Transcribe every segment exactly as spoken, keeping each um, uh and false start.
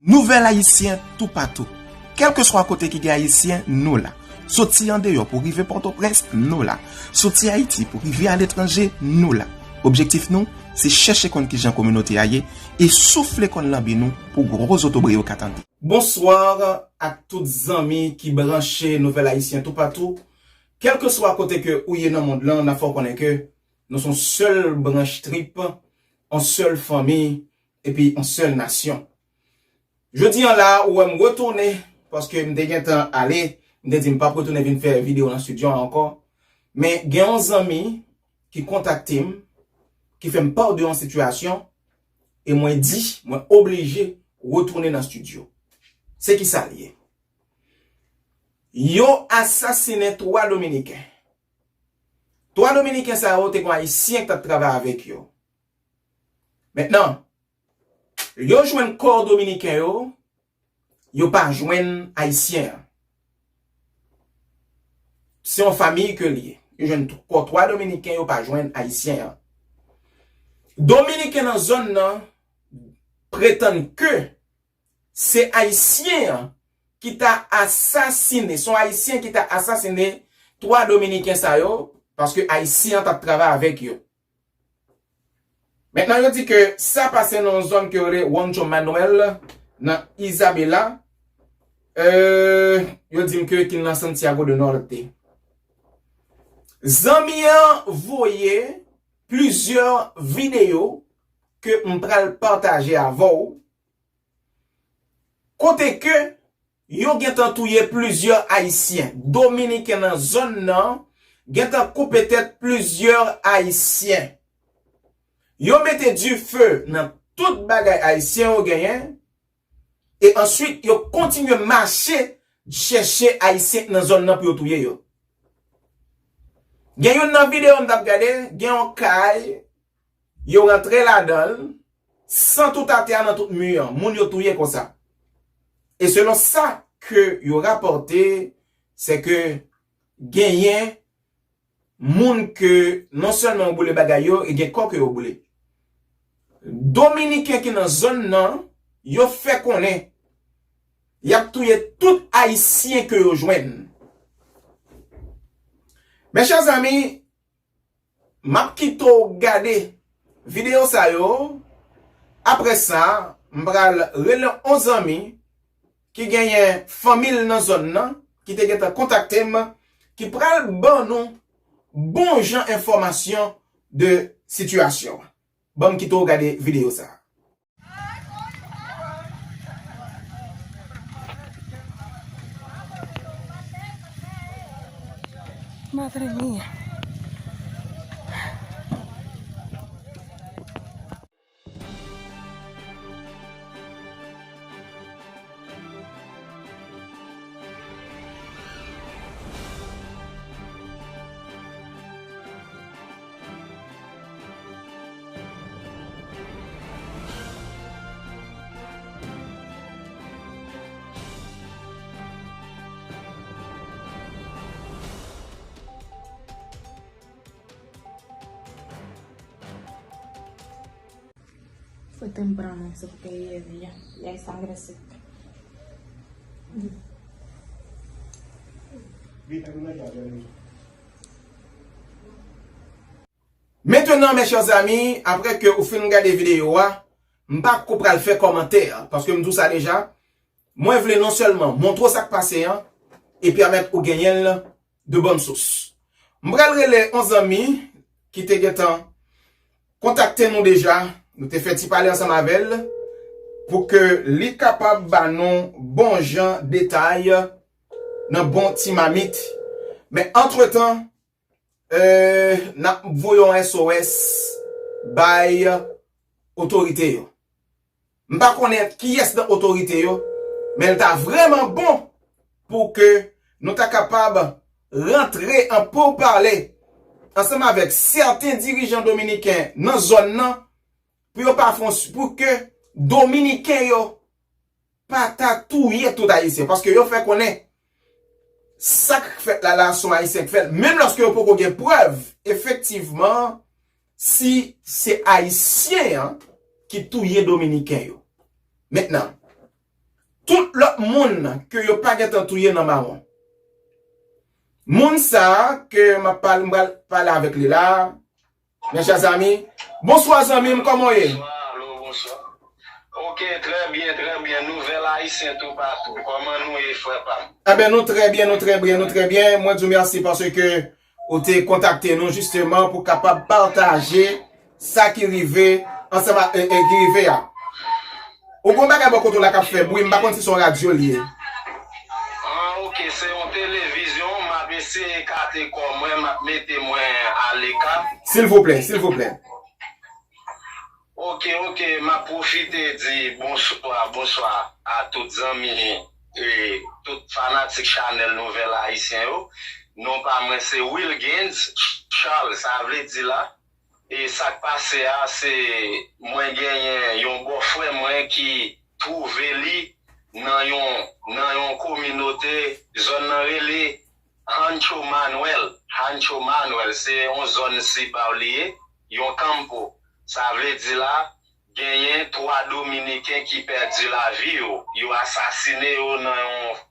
Nouvèl Ayisyen toupatou. Kèlkeswa kote ki gen Ayisyen, nou la. Soti andeyò pou rive Pòtoprens, nou la. Soti Ayiti pou rive aletranje, nou la. Objektif nou, se chèche konn kijan kominote a ye e soufle konn lanbi nou pou gwo zotobre yo ka tande. Bonswa ak tout zanmi ki branche Nouvèl Ayisyen toupatou. Kèlkeswa kote ke ou ye nan mond lan, n ap fè w konnen ke nou se yon sèl branch trip, yon sèl fanmi, epi yon sèl nasyon. Jodi a la, ou wè m retounen, paske m te gentan ale, m te di m p ap retounen vin fè videyo nan estidyo a ankò. Men gen yon zanmi ki kontakte m, ki fè m pa de yon sitiyasyon, e mwen di, mwen oblije retounen nan estidyo. Se ki sa l ye? Yo asasinen twa Dominiken. Twa Dominiken sa yo te gen Ayisyen ki t ap travay avèk yo. Mentnan, yo jwenn kò Dominiken yo, yo pa jwenn Ayisyen an. Se yon fanmi ke l ye. Yo jwenn t-, kò twa Dominiken, yo pa jwenn Ayisyen an. Dominiken nan zòn nan pretann ke se Ayisyen an ki ta asasine, se yon Ayisyen ki ta asasine twa Dominiken sa yo, paske Ayisyen an t ap travay avèk yo. Mentnan, yo di ke sa pase nan yon zòn ke yo rele Rancho Manuel, nan Isabela. Euh, yo di m ke ki nan Santiago de Norte. Zanmi an voye plizyè videyo ke m pral pataje avè w, kote ke yo gentan touye plizyè Ayisyen. Dominiken nan zòn nan gentan koupe tèt plizyè Ayisyen. Yo mete dife nan tout bagay Ayisyen yo genyen, e answit yo kontinye mache chèche Ayisyen nan zòn nan pou yo touye yo. Gen youn nan videyo m t ap gade, gen yon kay, yo rantre ladan l, san tout atè a nan tout mi an, moun yo touye konsa. E selon sa ke yo rapòte, se ke genyen moun ke non sèlman yo boule bagay yo, e gen kò ke yo boule. Dominiken ki nan zòn nan, yo fè konnen y ap touye tout Ayisyen ke yo jwenn. Mes chers amis, m ap kite w gade videyo sa yo. Apre sa, m pral rele yon zanmi ki genyen fanmi l nan zòn nan, ki te gentan kontakte m, ki pral ban nou bon jan enfòmasyon de sitiyasyon an. Ban m kite w gade videyo sa a. Madre mía. Fue temprano eso, porque ella ya, ya hay sangre seca. Mentenan, mes chers amis, apre ke ou fin gade videyo a, m pa ko pral fè kòmantè, paske m di w sa deja, mwen vle non sèlman montre w sa k pase an, e pèmèt ou genyen l de bonne source. M pral rele yon zanmi ki te gentan kontakte nou deja, nou te fè ti pale ansanm avè l, pou ke li kapab ba nou bon jan detay nan bon ti mamit. Men antretan, euh, n ap voye yon S O S bay otorite yo. M pa konnen kiyès nan otorite yo, men l ta vrèman bon pou ke nou ta kapab rantre an poupale ansanm avèk sèten dirijan dominiken nan zòn nan, pou yo pa fè yon s-, pou ke dominiken yo pa ta touye tout Ayisyen, paske yo fè konnen sa k fèt la, la, se yon Ayisyen k fè l, menm lòske yo poko gen prèv, efektivman, si se Ayisyen an ki touye Dominiken yo. Mentnan, moun ke yo pa gentan touye nan mawon. Moun sa a ke m ap pale, m pral pale avèk li la, mes chers amis. Bonswa zanmi m, kòman w ye? Bonswa, alo, bonswa. Ok, trè byen, trè byen. Nouvèl Ayisyen toupatou. Kòman nou ye, frè pa m? Eben, nou trè byen, nou trè byen, nou trè byen. Mwen di w mèsi paske ou te kontakte nou jisteman pou kapab pataje sa ki rive ansanm a, e, e, ki rive a. Ou gon bagay bò kote w la k ap fè bwi, m pa konn si se yon radyo li ye. Ah, ok, se yon televizyon, m ap eseye kate kò mwen, m ap mete mwen aleka. Silvouplè, silvouplè. Ok, ok, m ap pwofite di bonswa, bonswa a tout zanmi e tout fanatik chanèl Nouvèl Ayisyen yo. Non pa mwen se Wilgens Charles, sa vle di la, e sa k pase a, se mwen genyen yon bòfrè mwen ki twouve li nan yon, nan yon kominote, zòn nan rele Rancho Manuel. Rancho Manuel, se yon zòn Cibao li ye, yon kanpo. Sa vle di la, genyen twa Dominiken ki pèdi lavi yo. Yo asasine yo nan yon,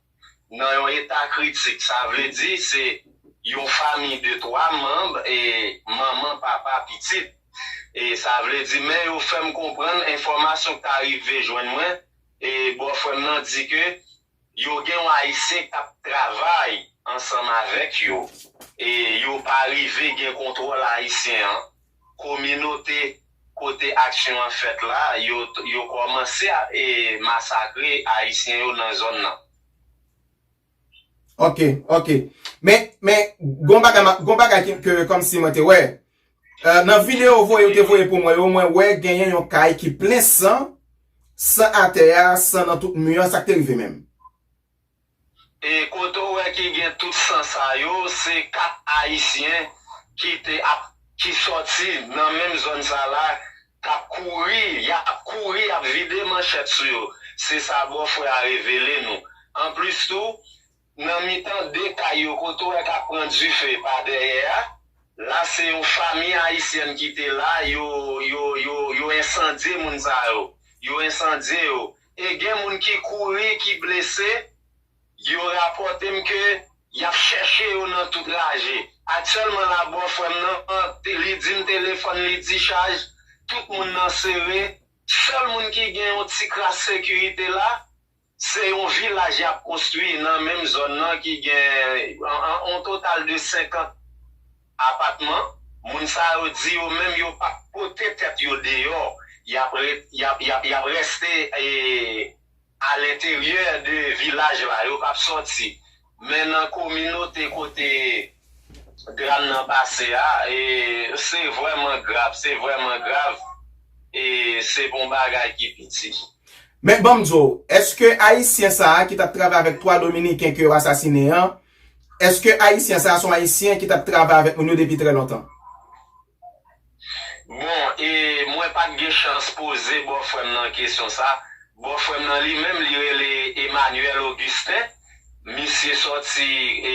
nan yon eta kritik. Sa vle di, se yon fanmi de twa manm, e manman, papa, pitit. E sa vle di, men yo fè m konprann enfòmasyon k ta rive jwenn mwen, e bòfrè m nan di ke yo gen yon Ayisyen k ap travay ansanm avèk yo, e yo pa rive gen kontwòl Ayisyen an. Kominote kote aksyon an fèt la, yo, yo kòmanse a, e, masakre Ayisyen yo nan zòn nan. Ok, ok. Men, men, gon bagay, ma- gon bagay ki, ke, kòmsi mwen te wè. Eh, nan videyo voye, ou te voye pou mwen yo, mwen wè genyen yon kay ki plen san, san atè a, san nan tout mi an, sa k te rive menm? E kote w wè ki gen tout san sa yo, se kat Ayisyen ki te ap, ki sòti nan menm zòn sa la, k ap kouri, y ap kouri, y ap vide manchèt sou yo. Se sa bòfrè a revele nou. Anplis tou, nan mitan de kay yo, kote w wè k ap pran dife pa dèyè a, la se yon fanmi ayisyèn ki te la, yo, yo, yo, yo ensandye moun sa yo. Yo ensandye yo. E gen moun ki kouri, ki blese, yo rapòte m ke y ap chèche yo nan tout raje. Aktyèlman la, bòfrè m nan, te- li di m telefòn li dichaj, tout moun nan sere. Sèl moun ki gen yon ti kras sekirite la, se yon vilaj y ap konstwi nan menm zòn nan ki gen an, an, on total de senkant apatman. Moun sa yo di yo menm yo p ap pote tèt yo deyò. Y ap re- y ap, y ap, y ap reste, e, alenteryè de vilaj la, yo p ap sòti. Men nan kominote kote dram nan pase a, e, se vrèman grav, se vrèman grav, e se pa yon bagay ki piti. Men ban m di w, èske Ayisyen sa a ki t ap travay avèk twa Dominiken ke yo asasinen an, èske Ayisyen sa a se yon Ayisyen ki t ap travay avèk moun yo depi trè lontan? Bon, e mwen pa t gen chans poze bòfrè m nan kesyon sa. Bòfrè m nan li menm, li rele Emmanuel Augustin. Misye sòti, e,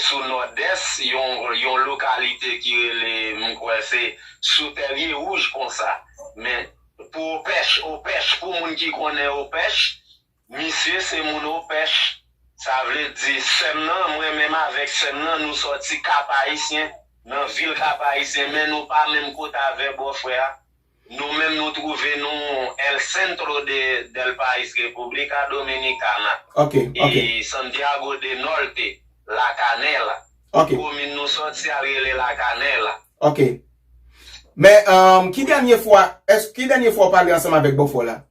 sou Nòdès, yon, yon lokalite ki rele, m kwè se sou Tèrye Wouj konsa. Men pou Opèch, Opèch, pou moun ki konnen Opèch, misye se moun Opèch. Sa vle di, sè m nan, mwen menm avèk sè m nan, nou sòti Kap Ayisyen, nan vil Kap Ayisyen, men nou pa menm kote avè bòfrè a. Nou menm, nou twouve nou El Centro de, del País, República Dominicana. Ok, ok. E Santiago de Norte, La Canela. Ok. Komin nou sòti a rele La Canela. Ok. Men, um, ki dènye fwa, èske ki dènye fwa w pale ansanm avèk bòfò la?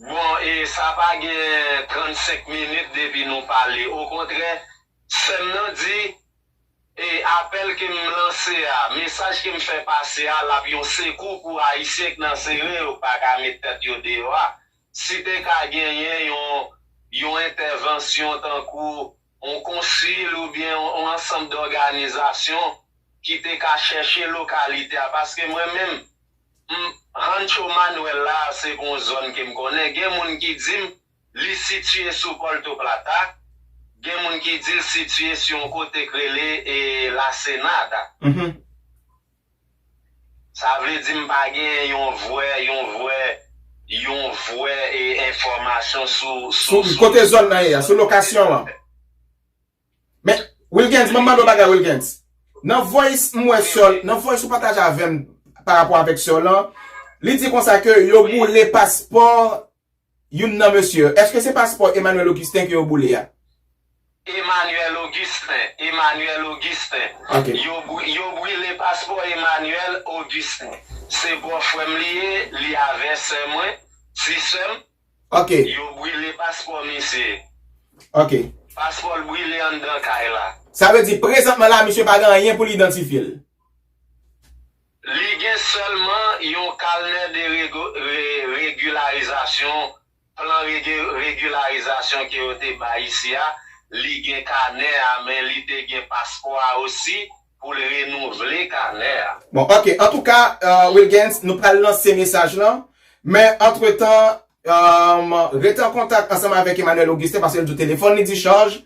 Bon, e sa pa gen trannsenk minit depi nou pale. Okontrè, sè m nan di, e apèl ke m lanse a, mesaj ke m fè pase a, l ap yon sekou pou Ayisyen k nan sere yo pa ka met tèt yo deyò a. Si te ka genyen yon, yon entèvansyon tankou yon konsil oubyen yon, yon ansanm dòganizasyon ki te ka chèche lokalite a, paske mwen menm, m, Rancho Manuel la, se yon zòn ke m konnen. Gen moun ki di m li sitiye sou Puerto Plata, gen moun ki di l sitiye sou yon kote k rele, e, La Senada. Mhm. Sa vle di m pa gen yon vrè, yon vrè, yon vwè e enfòmasyon sou, sou, sou kote zòn nan ye a, sou lokasyon an. Men, Wilgens, mwen mande yon bagay, Wilgens. Nan voice, m wè sè w, nan voice ou pataje avè m pa rapò avèk sè w lan, li di konsa ke yo boule paspò youn nan mesye yo. Èske se paspò Emmanuel Augustin ke yo boule a? Emmanuel Augustin, Emmanuel Augustin. Ok. Yo, bri- yo brile paspò Emmanuel Augustin. Se bòfrè m li ye, li avè sè mwen, ti sè m. Ok. Yo brile paspò misye. Ok. Paspò l brile anndan kay la. Sa vle di, prezantman la, misye pa gen anyen pou l idantifye l. Li gen sèlman yon kalnè de rego- re- regilarizasyon, plan regi- regilarizasyon ke yo te bay isi a. Li gen kanè a, men li te gen paspò a osi pou l renouvle kanè a. Bon, ok. Antouka, euh, Wilgens, nou pral lanse mesaj lan. Men, antretan, um, rete an kontak ansanm avèk Emmanuel Augustin, paske l di w telefòn li dichaj.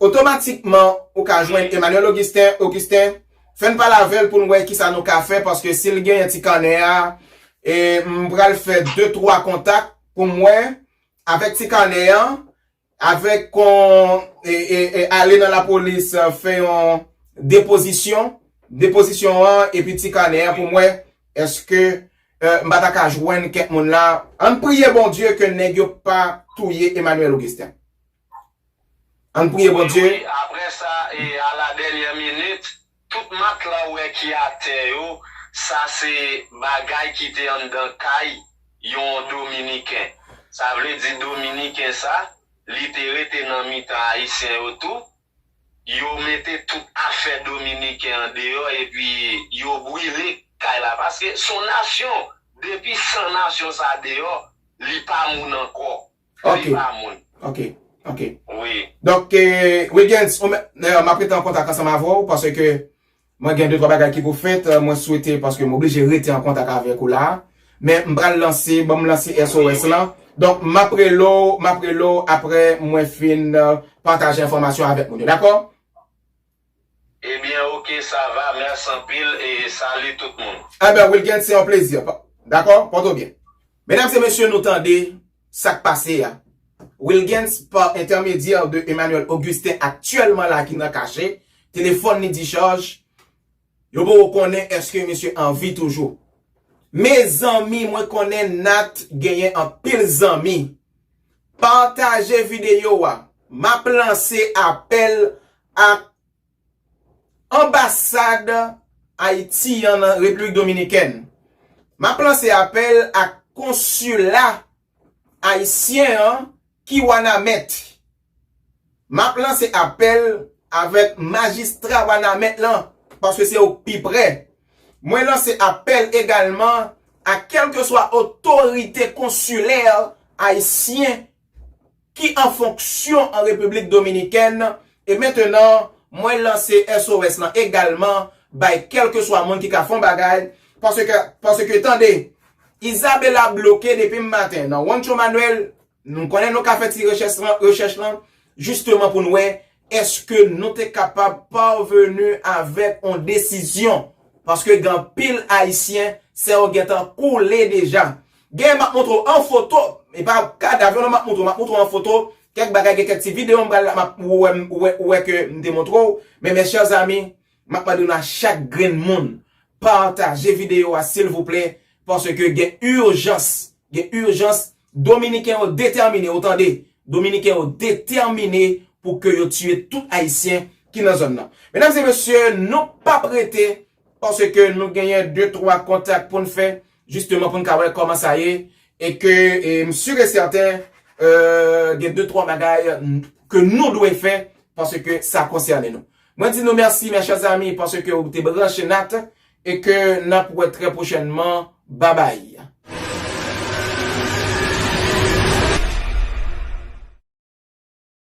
Otomatikman, ou ka jwenn Emmanuel Augustin. Augustin, fè n pale avè l pou n wè kisa nou ka fè, paske si l genyen ti kanè a, e m pral fè de twa kontak pou m wè avèk ti kanè an, avèk kon e, e, e ale nan lapolis, euh, fè yon depozisyon, depozisyon an, epi ti kanè an pou m wè èske, euh, m pa ta ka jwenn kèk moun la. Ann priye Bondye ke nèg yo pa touye Emmanuel Augustin. Ann priye Bondye. Wi, wi, apre sa, e a la dènyè minit, tout matla w wè ki atè yo, sa se bagay ki te anndan kay yon Dominiken. Sa vle di Dominiken sa, li te rete nan mitan Ayisyen yo tou. Yo mete tout afè Dominiken an deyò epi yo brile kay la. Paske se yon nasyon, depi san nasyon sa deyò, li pa moun ankò. Ok. Li pa moun. Ok. Ok. Wi. Donk, eh, Wilgens, ou men- eh, m ap rete an kontak ansanm avè w, paske mwen gen de twa bagay ki pou fèt, eh, mwen swete, paske m oblije rete an kontak avèk ou la. Men m pral lanse, ban m lanse S O S lan. Donk, m ap rele w, m ap rele w apre mwen fin, eh, pataje enfòmasyon avèk moun yo, dakò? Ebyen, ok, sa va, mèsi anpil e sali tout moun. Enben, Wilgens, se yon plezi. Pa- Dakò? Pòte w byen. Medam e mesye, nou tande sa k pase a. Wilgens, pa entèmedyè de Emmanuel Augustin, aktyèlman la ki nan kache, telefòn li dichaj, yo poko konnen èske misye an vi toujou. Mezanmi, mwen konnen Nat genyen anpil zanmi. Pataje videyo a. M ap lanse apèl ak anbasad Ayiti an nan Repiblik Dominikèn. M ap lanse apèl ak konsila ayisyen an ki Wanament. M ap lanse apèl avèk majistra Wanament lan, paske se yo k pi prè. Mwen lanse apèl egalman a kèlkeswa otorite konsilè ayisyen ki an fonksyon an Repiblik Dominikèn. E mentenan, mwen lanse S O S lan egalman bay kèlkeswa moun ki ka fè yon bagay. Paske, paske tande, Isabella bloke depi maten nan Juancho Manuel. Nou konnen nou ka fè ti rechèch lan, rechèch lan, jisteman pou n wè èske nou te kapab parvenu avèk yon desizyon. Paske gen anpil Ayisyen, sè yo gentan koule deja. Gen, m ap montre w an foto, e pa kadav yo non, m ap montre w, m ap montre w an foto, kèk bagay, gen kèk ti videyo m pral, m ap, ou wè, ou wè, ou wè ke m te montre w. Men, mes chers amis, m ap mande nou a chak grenn moun, pataje videyo a, silvouplè, paske gen ijans, gen ijans, Dominiken yo detèmine, ou tande, Dominiken yo detèmine pou ke yo tiye tout Ayisyen ki nan zòn nan. Medam e mesye, nou p ap rete, paske nou genyen de twa kontak pou n fè, jisteman pou n ka wè kòman sa ye, e ke, e, m si e sèten, euh, gen de twa bagay ke nou dwe fè, paske sa konsène nou. Mwen di nou mèsi, mes chers amis, paske ou te branche Nat, e ke n ap wè trè pwochènman. Babay.